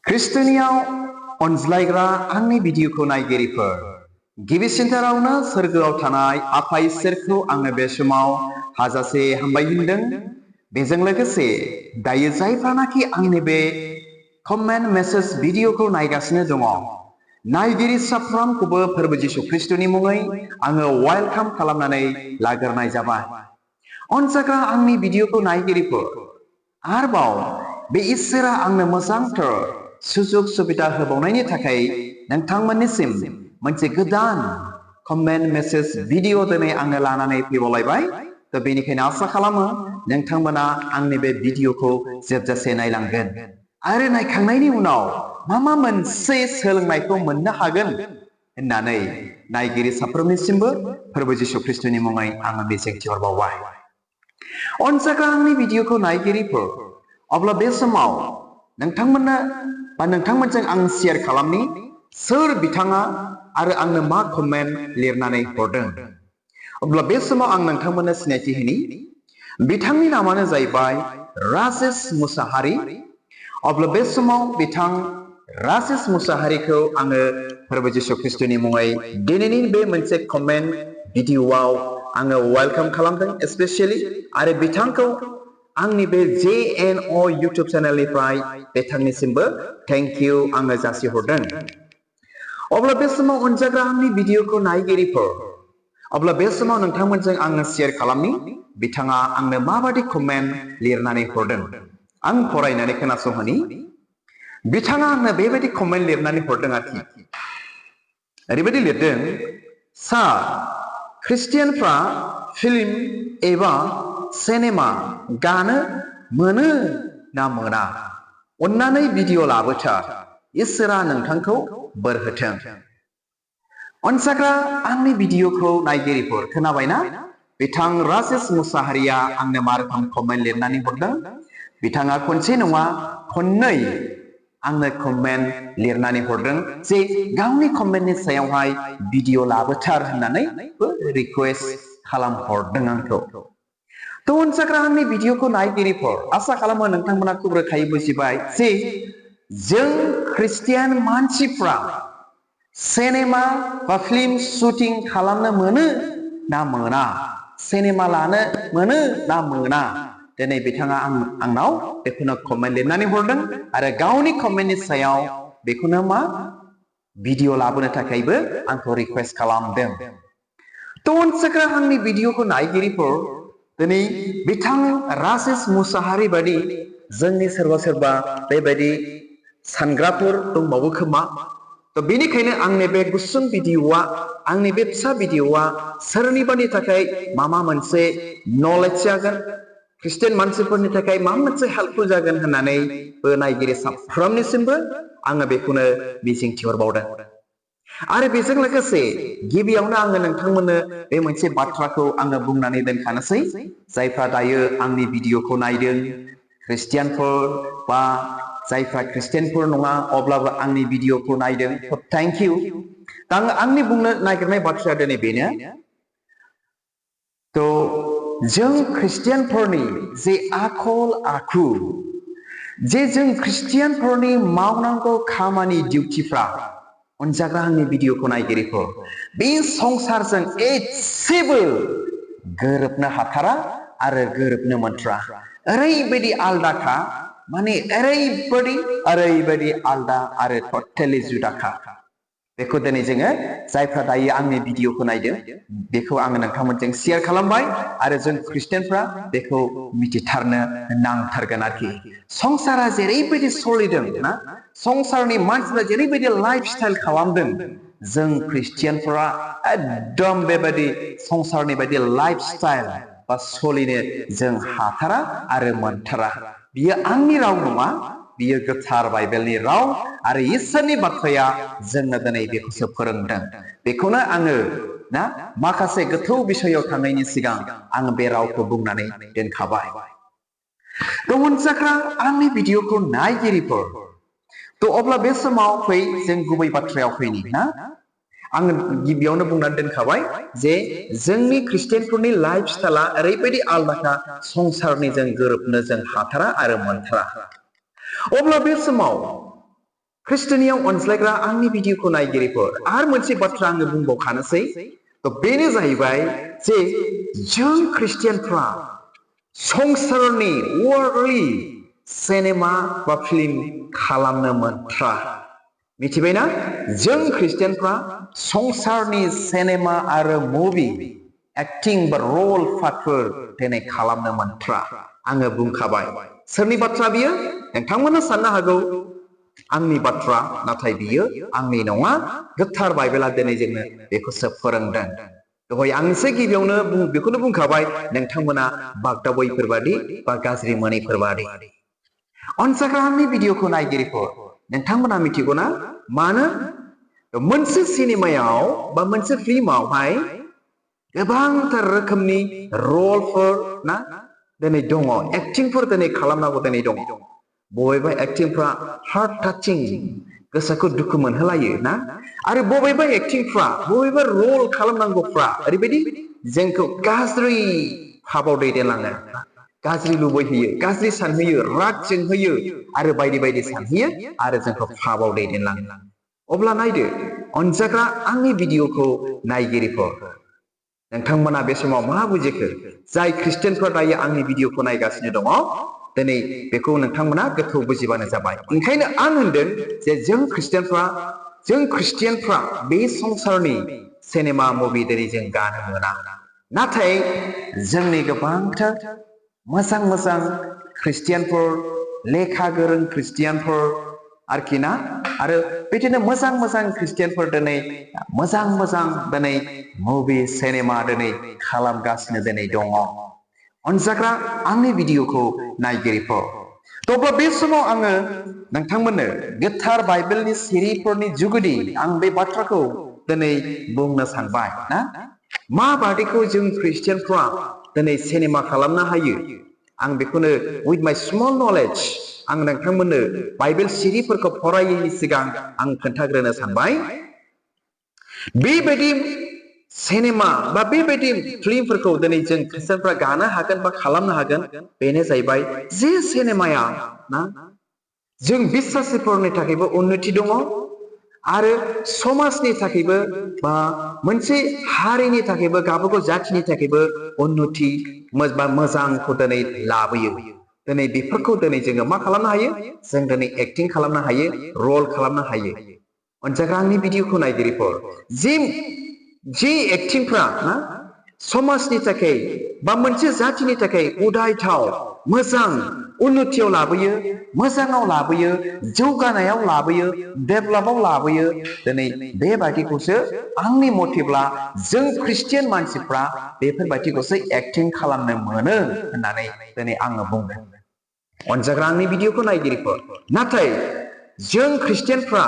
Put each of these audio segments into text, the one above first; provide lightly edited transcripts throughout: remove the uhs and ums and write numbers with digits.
ख्रिस्टनियाव अनज्लायग्रा आंनि भिडिअखौ नायगिरिफोर गिबिसिनथारावनो सोरगोआव थानाय आफा इसोरखौ आङो बे समाव हाजासे हामबाय होनदों। बेजों लोगोसे दायो जायफ्रानाखि आंनि बे कमेन्ट मेसेज भिडिअखौ नायगासिनो दङ नायगिरि साफ्रोमखौबो फोरबो जिसु ख्रिस्टनि मुङै आङो वेलकाम खालामनानै लाग्रोनाय जाबाय। अनजाग्रा आंनि भिडिअखौ नायगिरिफोर आरोबाव बे इसोरा आंनो मोजांथार सुजुग सुबिदा होबावनायनि थाखाय नोंथांमोननिसिम मोनसे गोदान कमेन्ट मेसेज भिडिअ दिनै आङो लानानै फैबावलायबाय। थ' बेनिखायनो आसा खालामो नोंथांमोना आंनि बे भिडिअखौ जोबजासे नायलांगोन आरो नायखांनायनि उनाव मा मोनसे सोलोंनायखौ मोननो हागोन होननानै नायगिरि साफ्रोमनिसिमबो फोरबो जिसु ख्रिस्टनि मुङै आङो मिजिंथिहरबावबाय। अनजाग्रा आंनि भिडिअखौ नायगिरिफोर अब्ला बे समाव नोंथांमोननो बा नोंथांमोनजों आं शेयार खालामनि सोर बिथाङा आरो आंनो मा कमेन्ट लिरनानै हरदों। अब्ला बे समाव आं नोंथांमोननो सिनायथि होनि बिथांनि नामानो जाहैबाय राजेश मुसाहारि। अब्ला बे समाव बिथां राजेश मुसाहारिखौ आङो फोरबो जिसु ख्रिस्टनि मुङै दिनैनि बे मोनसे कमेन्ट भिडिअआव आङो वेलकाम खालामदों स्पेसियेलि आरो बिथांखौ आंनि बे JNO इउट्युब चेनेलनिफ्राय बिथांनिसिमबो थेंक इउ आङो जासिहरदों। अब्ला बे समाव अनजाग्रा आंनि भिडिअखौ नायगिरिफोर अब्ला बे समाव नोंथांमोनजों आङो शेयार खालामनि बिथाङा आंनो माबादि कमेन्ट लिरनानै हरदों। आं फरायनानै खोनासंहोनि बिथाङा आंनो बेबायदि कमेन्ट लिरनानै हरदों आरोखि ओरैबायदि लिरदों, सार ख्रिस्टियानफ्रा फिल्म एबा सिनेमा गानो मोनो ना मोना अन्नानै भिडिअ लाबोथार इसोरा नोंथांखौ बोर होथों। अनजाग्रा आंनि भिडिअखौ नायगिरिफोर खोनाबायना बिथां राजेश मुसाहारिया आंनो मा रोखोम कमेन्ट लिरनानै हरदों। बिथाङा खनसे नङा खननै आंनो कमेन्ट लिरनानै हरदों जे गावनि कमेन्टनि सायावहाय भिडिअ लाबोथार होननानै रिक्वेस्ट खालामहरदों आंखौ। थ' अनजाग्रा आंनि भिडिअखौ नायगिरिफोर आसा खालामो नोंथांमोना खुब रोखायै बुजिबाय जे जों ख्रिस्टियान मानसिफ्रा सिनेमा बा फिल्म शुटिं खालामनो मोनो ना मोना सिनेमा लानो मोनो ना मोना दिनै बिथाङा आंनाव बेखौनो कमेन्ट लिरनानै हरदों आरो गावनि कमेन्टनि सायाव बेखौनो मा भिडिअ लाबोनो थाखायबो आंखौ रिक्वेस्ट खालामदों। थ' अनजाग्रा आंनि भिडिअखौ नायगिरिफोर दिनै बिथां राजेश मुसाहारि बादि जोंनि सोरबा बेबायदि सानग्राफोर दंबावो खोमा। थ' बेनिखायनो आंनि बे गुसुं भिडिअआ आंनि बे फिसा भिडिअआ सोरनिबानि थाखाय मा मोनसे नलेज जागोन ख्रिस्टियान मानसिफोरनि थाखाय मा मोनसे हेल्पफुल जागोन होननानै नायगिरि साफ्रोमनिसिमबो आङो बेखौनो मिजिंथिहरबावदों। आरो बेजों लोगोसे गिबियावनो आङो नोंथांमोननो बे मोनसे बाथ्राखौ आङो बुंनानै दोनखानोसै जायफ्रा दायो आंनि भिडिअखौ नायदों ख्रिस्टियानफोर बा जायफ्रा ख्रिस्टियानफोर नङा अब्लाबो आंनि भिडिअखौ नायदों थेंक इउ। दा आंनि बुंनो नागिरनाय बाथ्राया दिनै बेनो थ' जों ख्रिस्टियानफोरनि जे आखल आखु जे जों ख्रिस्टियानफोरनि मावनांगौ खामानि डिउटिफ्रा अनजाग्रा आंनि भिडिअखौ नायगिरिफोर बे संसारजों एसेबो गोरोबनो हाथारा आरो गोरोबनो मोनथ्रा ओरैबायदि आलदाखा माने ओरैबायदि आलदा आरो टटेलि जुदाखा। बेखौ दिनै जोङो जायफ्रा दायो आंनि भिडिअखौ नायदों बेखौ आङो नोंथांमोनजों शेयार खालामबाय आरो जों ख्रिस्टियानफ्रा बेखौ मिथिथारनो नांथारगोन आरोखि। संसारा जेरैबायदि सोलिदों ना संसारनि मानसिफ्रा जेरैबायदि लाइफ स्टाइल खालामदों जों ख्रिस्टियानफोरा एकदम बेबायदि संसारनि बायदि लाइफ स्टाइल बा सोलिनो जों हाथारा आरो मोनथारा। बियो आंनि राव नङा बियो गोथार बाइबेलनि राव आरो इसोरनि बाथ्राया जोंनो दिनै बेखौसो फोरोंदों। बेखौनो आङो ना माखासे गोथौ बिसयाव थांनायनि सिगां आं बे रावखौ बुंनानै दोनखाबाय। थ' अनजाग्रा आंनि भिडिअखौ नायगिरिफोर थ' अब्ला बे समाव फै जों गुबै बाथ्रायाव फैनि ना आङो गिबियावनो बुंनानै दोनखाबाय जे जोंनि ख्रिस्टियानफोरनि लाइफ स्टाइला ओरैबायदि आलदाखा संसारनि जों गोरोबनो जों हाथारा आरो मोनथारा। अब्ला बे समाव ख्रिस्टियानियाव अनज्लायग्रा आंनि भिडिअखौ नायगिरिफोर आरो मोनसे बाथ्रा आङो बुंबावखानोसै बेनो जाहैबाय जे जों ख्रिस्टियानफ्रा संसारनि वर्ल्डलि सिनेमा बा फिल्म खालामनो मोनथ्रा मिथिबायना जों ख्रिस्टियानफ्रा संसारनि सिनेमा आरो मुभि एक्टिं बा रल पार्टफोर दिनै खालामनो मोनथ्रा आङो बुंखाबाय सोरनि बाथ्रा बियो नोंथांमोना साननो हागौ आंनि बाथ्रा नाथाय बियो आंनि नङा गोथार बाइबेला दिनै जोंनो बेखौसो फोरोंदों दहाय आं एसे गिबियावनो बेखौनो बुंखाबाय नोंथांमोना बागदावैफोरबादि बा गाज्रि मोनैफोरबादि अनसायग्रा आंनि भिडिअखौ नायगिरिफोर नोंथांमोना मिथिगौना मानो मोनसे सिनेमायाव बा मोनसे फिल्मावहाय गोबांथार रोखोमनि रलफोर ना दिनै दङ एक्टिंफोर दिनै खालामनांगौ दिनै दङ बबेबा एक्टिंफ्रा हार्ट टाचिं गोसोखौ दुखु मोनहोलायो ना आरो बबेबा एक्टिंफ्रा बबेबा रल खालामनांगौफ्रा ओरैबायदि जोंखौ गाज्रि भाबाव दैदेनलाङो गाज्रि लुबैहोयो गाज्रि सानहोयो राग जोंहोयो आरो बायदि बायदि सानहोयो आरो जोंखौ भाबाव दैदेनलाङो अब्ला नायदो अनजाग्रा आंनि भिडिअखौ नायगिरिफोर नोंथांमोना बे समाव मा बुजिखो जाय ख्रिस्टियानफोर दायो आंनि भिडिअखौ नायगासिनो दङ दिनै बेखौ नोंथांमोना गोथौ बुजिबानो जाबाय ओंखायनो आं होनदों जे जों ख्रिस्टियानफ्रा बे संसारनि सिनेमा मुभि दिनै जों गानो मोना नाथाय जोंनि गोबांथार मोजां मोजां ख्रिस्टियानफोर लेखा गोरों ख्रिस्टियानफोर आरोखि ना आरो बिदिनो मोजां मोजां ख्रिस्टियानफोर दिनै मोजां दिनै मुभि सिनेमा दिनै खालामगासिनो दिनै दङ अनजाग्रा आंनि भिडिअखौ नायगिरिफोर अब्ला बे समाव आङो नोंथांमोननो गोथार बाइबेलनि सिरिफोरनि जुगुदि आं बे बाथ्राखौ दिनै बुंनो सानबाय ना माबादिखौ जों ख्रिस्टियानफ्रा दिनै सिनेमा खालामनो हायो आं बेखौनो उइथ माय स्मल नलेज आं नोंथांमोननो बाइबेल सिरिफोरखौ फरायैनि सिगां आं खोन्थाग्रोनो सानबाय बेबायदि सिनेमा बा बेबायदि फिल्मफोरखौ दिनै जों ख्रिस्टियानफ्रा गानो हागोन बा खालामनो हागोन बेनो जाहैबाय जे सिनेमाया ना जों बिश्वासिफोरनि थाखायबो उन्नति दङ आरो समाजनि थाखायबो बा मोनसे हारिनि थाखायबो गावबागाव जाथिनि थाखायबो उन्नति बा मोजांखौ दिनै लाबोयो दिनै बेफोरखौ दिनै जोङो मा खालामनो हायो जों दिनै एक्टिं खालामनो हायो रल खालामनो हायो अनजाग्रा आंनि भिडिअखौ नायगिरिफोर जे एक्टिंफ्रा ना समाजनि थाखाय बा मोनसे जाथिनि थाखाय उदायथाव मोजां उन्नतियाव लाबोयो मोजाङाव लाबोयो जौगानायाव लाबोयो डेभेलपआव लाबोयो दिनै बेबायदिखौसो आंनि मथेब्ला जों ख्रिस्टियान मानसिफ्रा बेफोरबायदिखौसो एक्टिं खालामनो मोनो होननानै दिनै आङो बुंदों अनजाग्रा आंनि भिडिअखौ नायगिरिफोर नाथाय जों ख्रिस्टियानफ्रा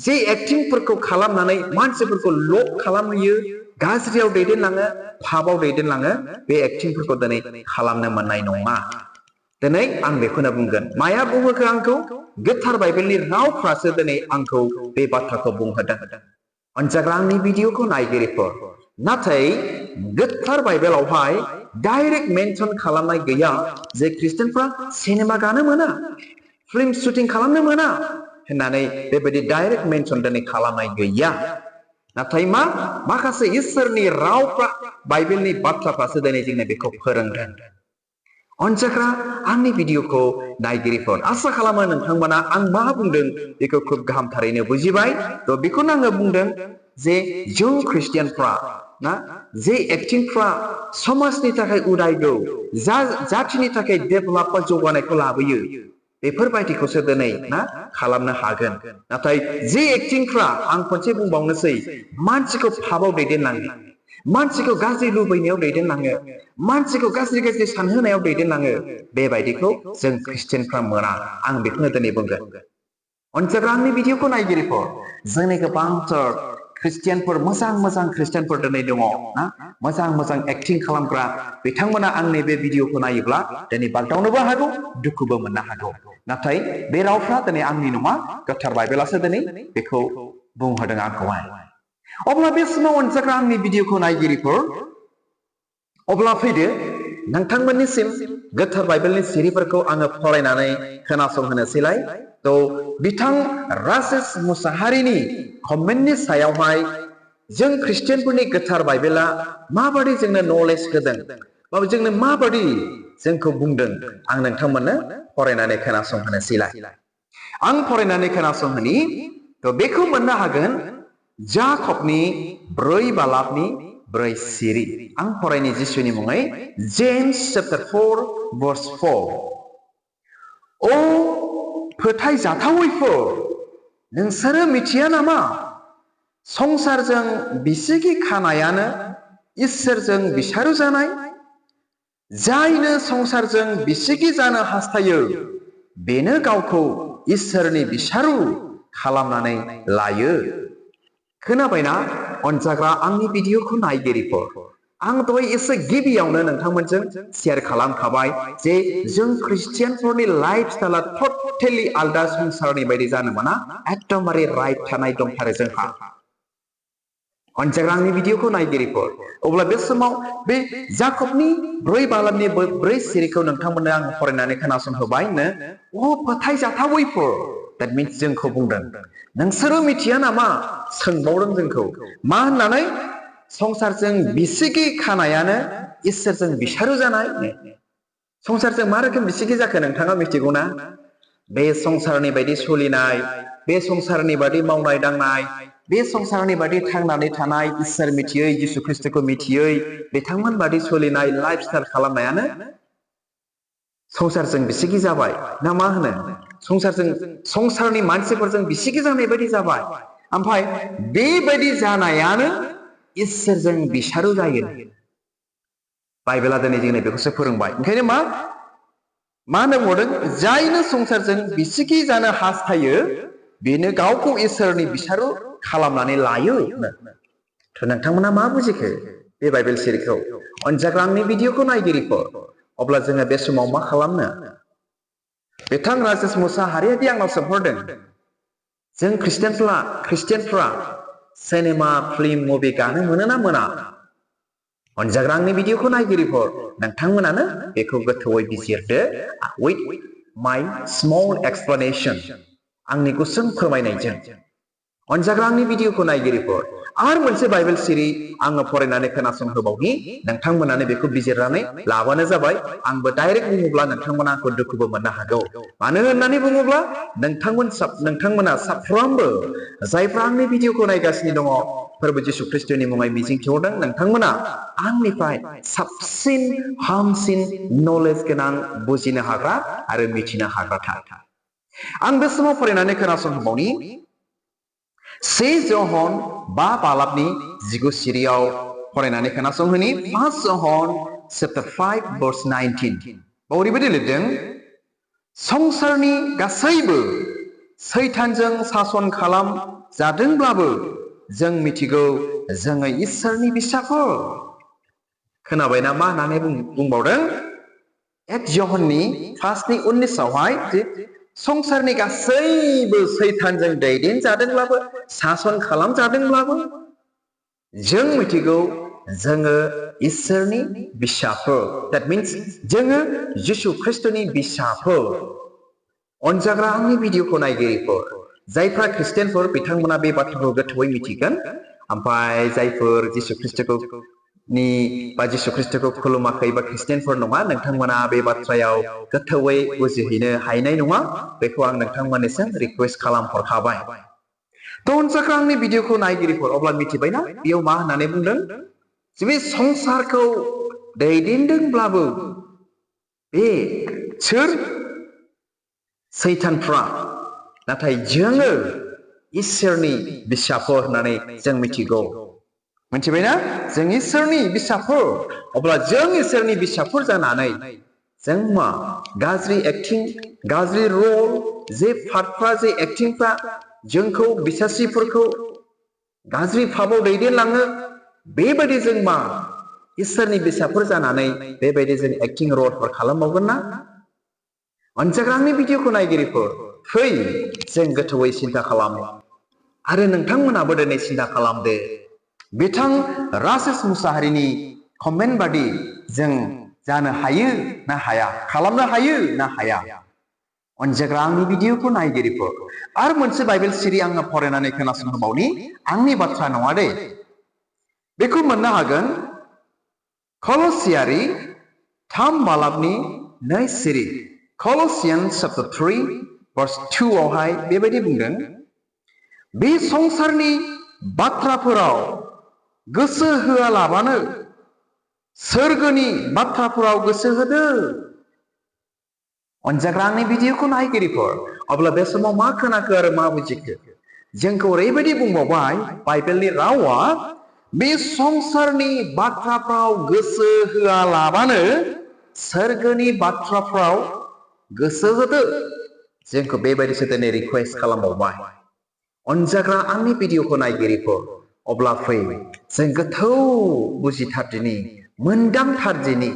जे एक्टिंफोरखौ खालामनानै मानसिफोरखौ लब खालामहैयो गाज्रियाव दैदेनलाङो भाबाव दैदेनलाङो बे एक्टिंफोरखौ दिनै खालामनो मोननाय नङा दिनै आं बेखौनो बुंगोन माया बुंहोखो आंखौ गोथार बाइबेलनि रावफ्रासो दिनै आंखौ बे बाथ्राखौ बुंहोदों अनजाग्रा आंनि भिडिअखौ नायगिरिफोर नाथाय गोथार बाइबेलावहाय डाइरेक्ट मेनसन खालामनाय गैया जे ख्रिस्टियानफ्रा सिनेमा गानो मोना फिल्म शुटिं खालामनो मोना होननानै बेबायदि डाइरेक्ट मेनसन दिनै खालामनाय गैया नाथाय माखासे इसोरनि रावफ्रा बाइबेलनि बाथ्राफ्रासो दिनै जोंनो बेखौ फोरोंदों अनजाग्रा आंनि भिडिअखौ नायगिरिफोर आसा खालामो नोंथांमोना आं मा बुंदों बेखौ खुब गाहामथारैनो बुजिबाय थ' बेखौनो आङो बुंदों जे जों ख्रिस्टियानफ्रा ना जे एक्टिंफ्रा समाजनि थाखाय उदायगौ जाथिनि थाखाय डेभेलप बा जौगानायखौ लाबोयो बेफोरबायदिखौसो दिनै ना खालामनो हागोन नाथाय जे एक्टिंफ्रा आं खनसे बुंबावनोसै मानसिखौ भाबाव दैदेनलाङो मानसिखौ गाज्रि लुबैनायाव दैदेनलाङो मानसिखौ गाज्रि सानहोनायाव दैदेनलाङो बेबायदिखौ जों ख्रिस्टियानफ्रा मोना आं बेखौनो दिनै बुंगोन अनजाग्रा आंनि भिडिअखौ नायगिरिफोर जोंनि गोबांथार ख्रिस्टियानफोर मोजां ख्रिस्टियानफोर दिनै दङ ना मोजां एक्टिं खालामग्रा बिथांमोना आंनि बे भिडिअखौ नायोब्ला दिनै बागदावनोबो हागौ दुखुबो मोननो हागौ नाथाय बे रावफ्रा दिनै आंनि नङा गोथार बाइबेलासो दिनै बेखौ बुंहोदों आंखौहाय अब्ला बे समाव अनजाग्रा आंनि भिडिअखौ नायगिरिफोर अब्ला फैदो नोंथांमोननिसिम गोथार बाइबेलनि सिरिफोरखौ आङो फरायनानै खोनासंहोनोसैलाय तो बिथां राजेश मुसाहारिनि कमेन्टनि सायावहाय जों ख्रिस्टियानफोरनि गोथार बाइबेला माबादि जोंनो नलेज होदों बा जोंनो माबादि जोंखौ बुंदों आं नोंथांमोननो फरायनानै खोनासंहोनोसैलाय आं फरायनानै खोनासंहोनि तो बेखौ मोननो हागोन जाकबनि 4 बालाबनि 4 सिरि आं फरायनि जिसुनि मुङै जेम्स चैप्टार 4 verse 4 ओ फोथायजाथावैफोर नोंसोरो मिथिया नामा संसारजों बिसिगि खानायानो इसोरजों बिसारु जानाय जायनो संसारजों बिसिगि जानो हास्थायो बेनो गावखौ इसोरनि बिसारु खालामनानै लायो खोनाबायना अनजाग्रा आंनि भिडिअखौ नायगिरिफोर आं दहाय एसे गिबियावनो नोंथांमोनजों शेयार खालामखाबाय जे जों ख्रिस्टियानफोरनि लाइफ स्टाइला टटेलि आलदा संसारनि बायदि जानो मोना एकदमबारे राइट थानाय दंथारो जोंहा अनजाग्रा आंनि भिडिअखौ नायगिरिफोर अब्ला बे समाव बे जाकबनि 4 बालाबनि 4 सिरिखौ नोंथांमोननो आं फरायनानै खोनासंहोबायनो ओ फोथायजाथावैफोर that means जोंखौ बुंदों नोंसोरो मिथिया नामा सोंबावदों जोंखौ मा होननानै संसारजों बिसिगि खानायानो इसोरजों बिसारु जानाय संसारजों मा रोखोम बिसिगि जाखो नोंथाङा मिथिगौना बे संसारनि बायदि सोलिनाय बे संसारनि बायदि मावनाय दांनाय बे संसारनि बायदि थांनानै थानाय इसोर मिथियै जिसु ख्रिस्टखौ मिथियै बिथांमोन बायदि सोलिनाय लाइफ स्टाइल खालामनायानो संसारजों बिसिगि जाबाय ना मा होनो संसारनि मानसिफोरजों बिसिगि जानाय बायदि जाबाय ओमफ्राय बेबायदि जानायानो इसोरजों बिसारु जायो बाइबेला दिनै जोंनो बेखौसो फोरोंबाय ओंखायनो मा होनना बुंदों जायनो संसारजों बिसिगि जानो हास्थायो बेनो गावखौ इसोरनि बिसारु खालामनानै लायो नोंथांमोना मा बुजिखो बे बाइबेल सिरिखौ अनजाग्रा आंनि भिडिअखौ नायगिरिफोर अब्ला जोङो बे समाव मा खालामनो बिथां राजेश मुसाहारिया दि आंनाव सोंहरदों जों ख्रिस्टियानफ्रा सिनेमा फिल्म मुभि गानो मोनो ना मोना अनजाग्रा आंनि भिडिअखौ नायगिरिफोर नोंथांमोनानो बेखौ गोथौयै बिजिरदो with my small explanation आंनि गुसुं फोरमायनायजों अनजाग्रा आंनि भिडिअखौ नायगिरिफोर आरो मोनसे बाइबेल सिरि आङो फरायनानै खोनासंहोबावनि नोंथांमोनानो बेखौ बिजिरनानै लाबानो जाबाय आंबो डाइरेक्ट बुङोब्ला नोंथांमोना आंखौ दुखुबो मोननो हागौ मानो होननानै बुङोब्ला नोंथांमोना साफ्रोमबो जायफ्रा आंनि भिडिअखौ नायगासिनो दङ फोरबो जिसु ख्रिस्टनि मुङै मिजिंथिहरदों नोंथांमोना आंनिफ्राय साबसिन हामसिन नलेज गोनां बुजिनो हाग्रा आरो मिथिनो हाग्राथार आं बे समाव फरायनानै खोनासंहोबावनि 1 जन 5 बालाबनि 19 सिरियाव फरायनानै खोनासंहोनि 1 जन chapter 5 verse 19 ओरैबायदि लिरदों संसारनि गासैबो सैतानजों सासन खालाम जादोंब्लाबो जों मिथिगौ जोङो इसोरनि फिसाफोर खोनाबायना मा होननानै बुंबावदों 1 जहननि 5नि 19 आवहाय संसारनि गासैबो सैतानजों दैदेनजादोंब्लाबो सासन खालामजादोंब्लाबो जों मिथिगौ जोङो इसोरनि फिसाफोर that means जोङो जिसु ख्रिस्टनि फिसाफोर अनजाग्रा आंनि भिडिअखौ नायगिरिफोर जायफ्रा ख्रिस्टियानफोर बिथांमोना बे बाथ्राखौ गोथौयै मिथिगोन ओमफ्राय जायफोर जिसु ख्रिस्टखौ खुलुमाखै बा ख्रिस्टियानफोर नङा नोंथांमोना बे बाथ्रायाव गोथौयै बुजिहैनो हानाय नङा बेखौ आं नोंथांमोननिसिम रिक्वेस्ट खालामहरखाबाय तो अनजाग्रा आंनि भिडिअखौ नायगिरिफोर अब्ला मिथिबायना बेयाव मा होननानै बुंदों जे बे संसारखौ दैदेनदोंब्लाबो बे सोर सैतानफ्रा नाथाय जोङो इसोरनि फिसाफोर होननानै जों मिथिगौ मिथिबायना जों इसोरनि फिसाफोर अब्ला जों इसोरनि फिसाफोर जानानै जों मा गाज्रि एक्टिं गाज्रि रल जे पार्टफ्रा जे एक्टिंफ्रा जोंखौ बिसासिफोरखौ गाज्रि फाबाव दैदेनलाङो बेबायदि जों मा इसोरनि फिसाफोर जानानै बेबायदि जों एक्टिं रलफोर खालामबावगोन ना अनजाग्रा आंनि भिडिअखौ नायगिरिफोर फै जों गोथौयै सिन्था खालामो आरो नोंथांमोनाबो दिनै सिन्था खालामदो बिथां राजेश मुसाहारिनि कमेन्ट बादि जों जानो हायो ना हाया खालामनो हायो ना हाया अनजाग्रा आंनि भिडिअखौ नायगिरिफोर आरो मोनसे बाइबेल सिरि आङो फरायनानै खोनासंहोबावनि आंनि बाथ्रा नङा दे बेखौ मोननो हागोन कलसियारि 3 बालाबनि 2 सिरि Colossians chapter 3 verse 2 आवहाय बेबायदि बुंदों बे संसारनि बाथ्राफोराव गोसो होआलाबानो सोरगोनि बाथ्राफोराव गोसो होदो अनजाग्रा आंनि भिडिअखौ नायगिरिफोर अब्ला बे समाव मा खोनाखो आरो मा बुजिखो जोंखौ ओरैबायदि बुंबावबाय बाइबेलनि रावा बे संसारनि बाथ्राफ्राव गोसो होआलाबानो सोरगोनि बाथ्राफ्राव गोसो होदो जोंखौ बेबायदिसो दिनै रिक्वेस्ट खालामबावबाय अनजाग्रा आंनि भिडिअखौ नायगिरिफोर अब्ला फै जों गोथौ बुजिथारदिनि मोनदांथारदिनि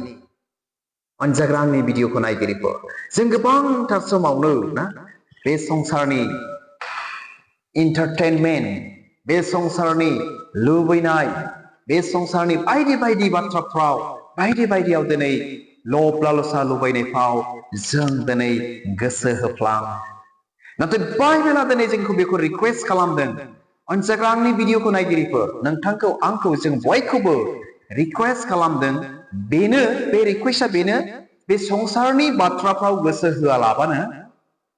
अनजाग्रा आंनि भिडिअखौ नायगिरिफोर जों गोबांथार समावनो ना बे संसारनि एन्टारटेनमेन्ट बे संसारनि लुबैनाय बे संसारनि बायदि बायदि बाथ्राफ्राव बायदि बायदियाव दिनै लब लालसा लुबैनायफ्राव जों दिनै गोसो होफ्लां नाथाय बाइबेला दिनै जोंखौ बेखौ रिक्वेस्ट खालामदों अनजाग्रा आंनि भिडिअखौ नायगिरिफोर नोंथांखौ आंखौ जों बयखौबो रिक्वेस्ट खालामदों बेनो बे रिक्वेस्टआ बेनो बे संसारनि बाथ्राफ्राव गोसो होआलाबानो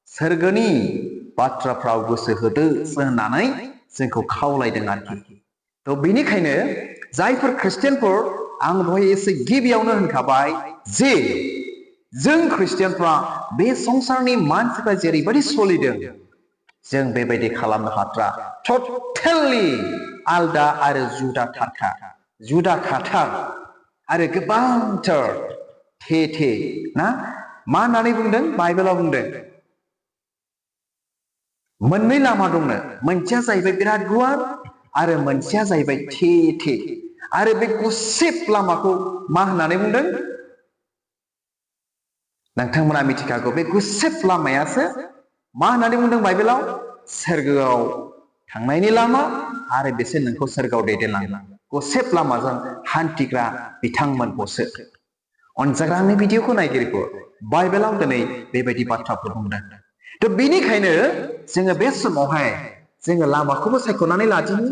सोरगोनि बाथ्राफ्राव गोसो होदो होननानै जोंखौ खावलायदों आरोखि थ' बेनिखायनो जायफोर ख्रिस्टियानफोर आं दहाय एसे गिबियावनो होनखाबाय जे जों ख्रिस्टियानफ्रा बे संसारनि मानसिफ्रा जेरैबायदि सोलिदों जों बेबायदि खालामनो हाथ्रा टटेलि आलदा आरो जुदा खाथार आरो गोबांथार थे ना मा होननानै बुंदों बाइबेलाव बुंदों मोननै लामा दंनो मोनसेया जाहैबाय बिराद गुवार आरो मोनसेया जाहैबाय थे आरो बे गुसेब लामाखौ मा होननानै बुंदों नोंथांमोना मिथिखागौ बे गुसेब लामायासो मा होननानै बुंदों बाइबेलाव सोरगोआव थांनायनि लामा आरो बिसोर नोंखौ सोरगोआव दैदेनलाङो गुसेब लामाजों हान्थिग्रा बिथांमोनखौसो अनजाग्रा आंनि भिडिअखौ नायगिरिफोर बाइबेलाव दिनै बेबायदि बाथ्राफोर बुंदों थ' बेनिखायनो जोङो बे समावहाय जोङो लामाखौबो सायख'नानै लादिनि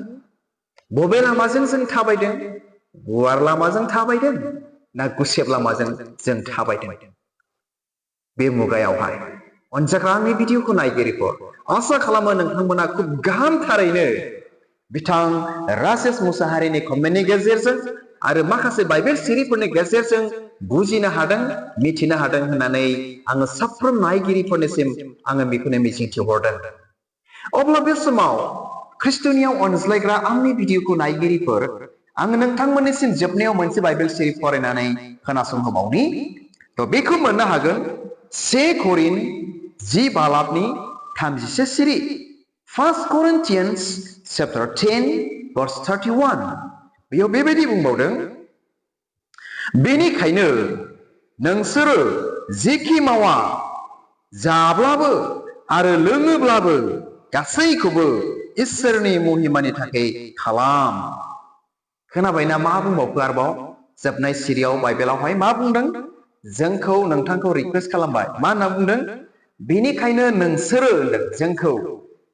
बबे लामाजों जों थाबायदों गुवार लामाजों थाबायदों ना गुसेब लामाजों जों थाबायदों बे मुगायावहाय अनजाग्रा आंनि भिडिअखौ नायगिरिफोर आसा खालामो नोंथांमोना खुब गाहामथारैनो बिथां राजेश मुसाहारिनि कमेन्टनि गेजेरजों आरो माखासे बाइबेल सिरिफोरनि गेजेरजों बुजिनो हादों मिथिनो हादों होननानै आङो साफ्रोम नायगिरिफोरनिसिम आङो बेखौनो मिजिंथिहरदों अब्ला बे समाव ख्रिस्ट'नियाव अनज्लायग्रा आंनि भिडिअखौ नायगिरिफोर आङो नोंथांमोननिसिम जोबनायाव मोनसे बाइबेल सिरि फरायनानै खोनासंहोबावनि थ' बेखौ मोननो हागोन 1 करिन्थ 10 बालाबनि 31 सिरि 1 Corinthians chapter 10 verse 31 बेयाव बेबायदि बुंबावदों बेनिखायनो नोंसोरो जेखि मावा जाब्लाबो आरो लोङोब्लाबो गासैखौबो इसोरनि महिमानि थाखाय खालाम खोनाबायना मा बुंबावखो आरोबाव जोबनाय सिरियाव बाइबेलावहाय मा बुंदों जोंखौ नोंथांखौ रिक्वेस्ट खालामबाय मा होनना बुंदों बेनिखायनो नोंसोरो होनदों जोंखौ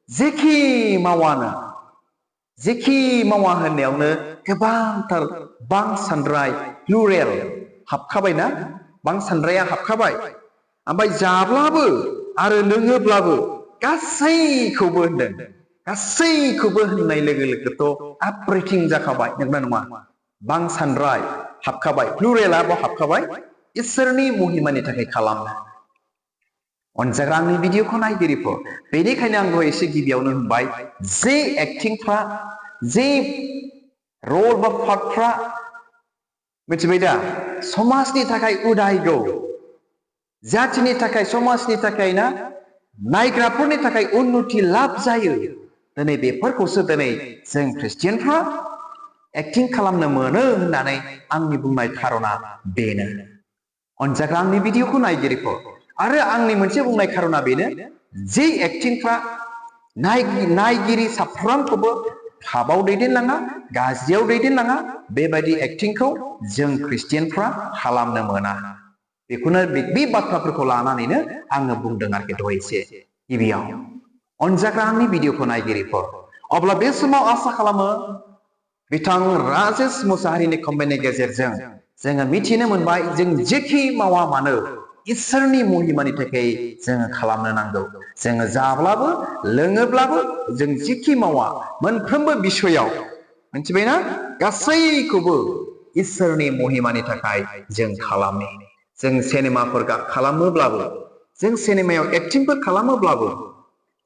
जेखि मावा होननायावनो गोबांथार बांसानद्राय प्लुरेल हाबखाबायना बांसानद्राया हाबखाबाय ओमफ्राय जाब्लाबो आरो लोङोब्लाबो गासैखौबो होनदों गासैखौबो होननाय लोगो लोगोथ' एभ्रिथिं जाखाबाय नंगौना नङा बांसानद्राय हाबखाबाय प्लुरेला बाव हाबखाबाय इसोरनि महिमानि थाखाय खालामनो अनजाग्रा आंनि भिडिअखौ नायगिरिफोर बेनिखायनो आं दहाय एसे गिबियावनो होनबाय जे एक्टिंफ्रा जे रल बा पार्टफ्रा मिथिबाय दा समाजनि थाखाय उदायगौ जाथिनि थाखाय समाजनि थाखाय ना नायग्राफोरनि थाखाय उन्नति लाब जायो दिनै बेफोरखौसो दिनै जों ख्रिस्टियानफ्रा एक्टिं खालामनो मोनो होननानै आंनि बुंनाय खारना बेनो अनजाग्रा आंनि भिडिअखौ नायगिरिफोर आरो आंनि मोनसे बुंनाय खारना बेनो जे एक्टिंफ्रा नायगिरि साफ्रोमखौबो पापाव दैदेनलाङा गाज्रियाव दैदेनलाङा बेबायदि एक्टिंखौ जों ख्रिस्टियानफ्रा खालामनो मोना बेखौनो बे बाथ्राफोरखौ लानानैनो आङो बुंदों आरोखि दहायसे गिबियाव अनजाग्रा आंनि भिडिअखौ नायगिरिफोर अब्ला बे समाव आसा खालामो बिथां राजेश मुसाहारिनि कमेन्टनि गेजेरजों जोङो मिथिनो मोनबाय जों जेखि मावा मानो इसोरनि महिमानि थाखाय जोङो खालामनो नांगौ जोङो जाब्लाबो लोङोब्लाबो जों जेखि मावा मोनफ्रोमबो बिसयाव मिथिबायना गासैखौबो इसोरनि महिमानि थाखाय जों खालामो जों सिनेमाफोर खालामोब्लाबो जों सिनेमायाव एक्टिंफोर खालामोब्लाबो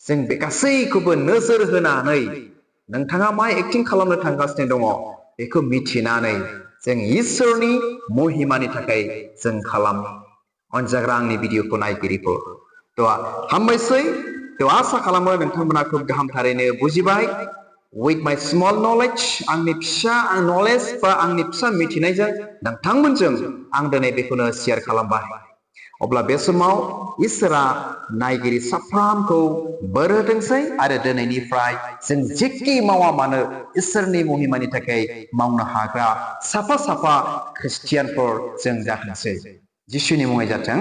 जों बे गासैखौबो नोजोर होनानै नोंथाङा मा एक्टिं खालामनो थांगासिनो दङ बेखौ मिथिनानै जों इसोरनि महिमानि थाखाय जों खालामो अनजाग्रा आंनि भिडिअखौ नायगिरिफोर हामबायसै आसा खालामो नोंथांमोना खोब गाहामथारैनो बुजिबाय with my small knowledge आंनि फिसा नलेज बा आंनि फिसा मिथिनायजों नोंथांमोनजों आं दिनै बेखौनो शेयार खालामबाय अब्ला बे समाव इसोरा नायगिरि साफ्रामखौ बोर होथोंसै आरो दिनैनिफ्राय जों जेखि मावा मानो इसोरनि महिमानि थाखाय मावनो हाग्रा साफा साफा ख्रिस्टियानफोर जों जाथोंसै जिसुनि मुङै जाथों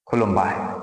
खुलुमबाय।